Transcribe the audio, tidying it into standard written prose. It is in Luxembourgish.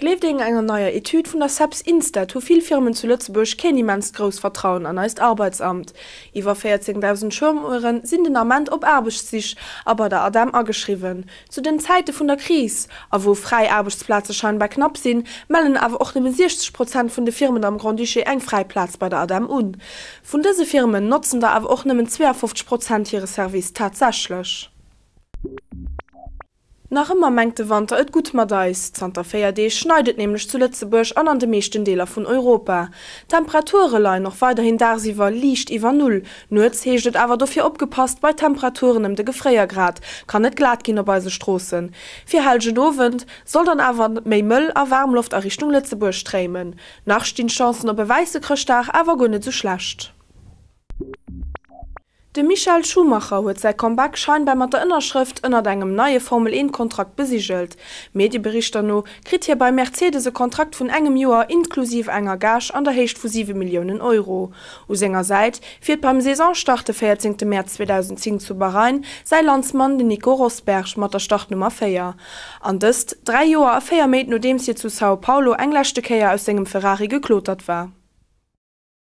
Gleeft een enger neier Etüd vun der Ceps Instat hu vill Firmen zu Lëtzebuerg keen immenst grousst Vertrauen an eist Arbeitsamt. Iwwer 14.000 Chômeuren sinn den Ament op Aarbechtssich a bei der ADEM ageschriwwen. Zu den Zäite vun der Kris, a wou fräi Aarbechtsplaze scheinbar knapp sinn, mellen awer och nëmme 60 Prozent vun de Firmen am Grand-Duché eng fräi Plaz bei der ADEM un. Vun dëse Firmen notzen der awer och nëmmen 52 Prozent hire Service tatsächlech. Nach ëmmer mengt de Wanter et gutt mat eis. Zanter 4 Deeg schneit et nämlech zu Lëtzebuerg an an de meeschten Deeler vun Europa. D'Temperature leien och weiderhin dagsiwwer liicht iwwer Null. Nuets heescht et awer dofir opgepasst, bei Temperaturen ëm de Gefréiergrad kann et glat ginn op eise Stroossen. Fir Hellegen Owend soll dann awer méi mëll a waarm Loft a Richtung Lëtzebuerg stréimen. Nach stinn d'Chancen op e wäisse Chrëschtdag awer guer net esou schlecht. De Michael Schumacher huet säi Comeback scheinbar mat der Ënnerschrëft ënnert engem neie Formel 1 Kontrakt besigelt. Medieberichter no kritt hie bei Mercedes e Kontrakt vun engem Joer inklusiv enger Gage an der Héicht vu 7 Milliounen Euro. U senger Säit fiert beim Saisonstart de 14 Mäerz 2010 zu Bahrain säi Landsmann den Nico Rosberg mat der Startnummer 4. An dëst 3 Joer a 4 Méint nodeems hie zu Sao Paulo eng leschte Kéier aus sengem Ferrari geklotert war.